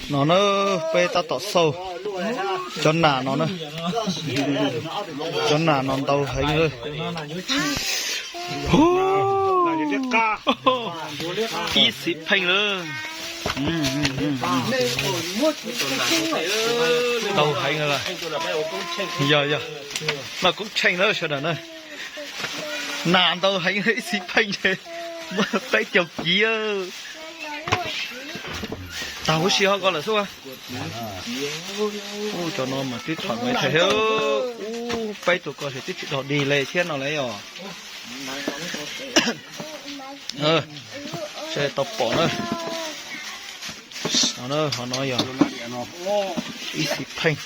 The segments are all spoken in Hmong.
No na, peb tab tom xauj cov nas no na. Cov nas no ntau heev lawm. Ib txhiv pheej lawm. Ntau heev lawm. Yog yog, noj koob tsheej na sawv daws na. Nas ntau heev, ib txhiv pheej ces muaj peb caug kiv. Tag huv si ho ko lawm xwb. Ub, cov no mas twb thom me thiab. Ub, peb tug ko ces twb tsis dog dig li thiab no lauj os. Sawv daws tau pom na. Ho no yog ib txhiv pheej.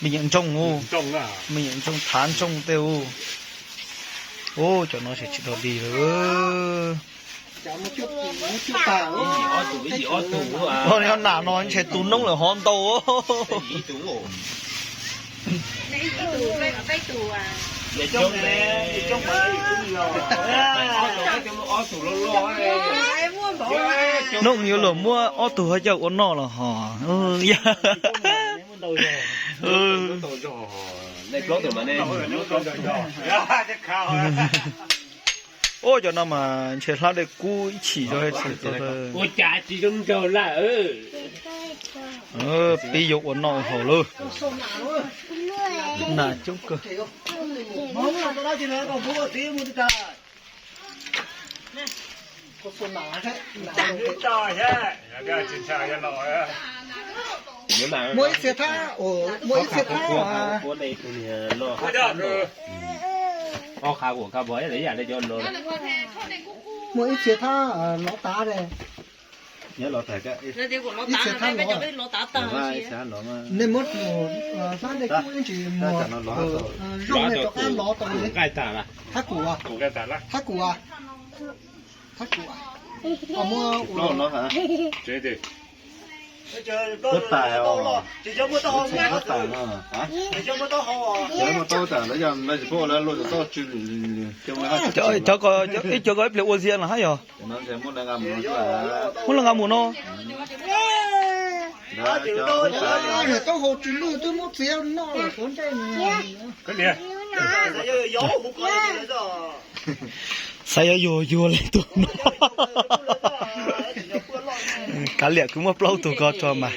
Me nyuam ntsoog u, me nyuam ntsoog thav ntsoog tej u. Ub, cov no ces tsis dog dig lawm. Ho nam no ntshe tu noob lawm hov ntau. Noob yuav luag muab ob tug ho coj ua noj los ho. Ub, cov no mas ntshe hlab dej kub ib chim. Ua cas tsis zoo nraug lawm. Pib yuav ua noj ua haus lawm. Nas coob kawg. Muaj ib txhia thab, muaj ib txhia thab. Muaj ib txhia thab lov tav ne. Ib txhia thab lov. Nej muab hlab dej kub ib ntsis muag zoo nej rov qab lov tau li. Thab kum, thab kum, thab kum. Muab ua Cov ko ib pliag ua ziag no hab yog. Muab los nqa mus no. Taub hau tsis lwj twb muab txiav noj lawm suav ntsej. Xav yuav yuag yuag li tus no. Kav liam, kuv muab plaub tug ko tso mas.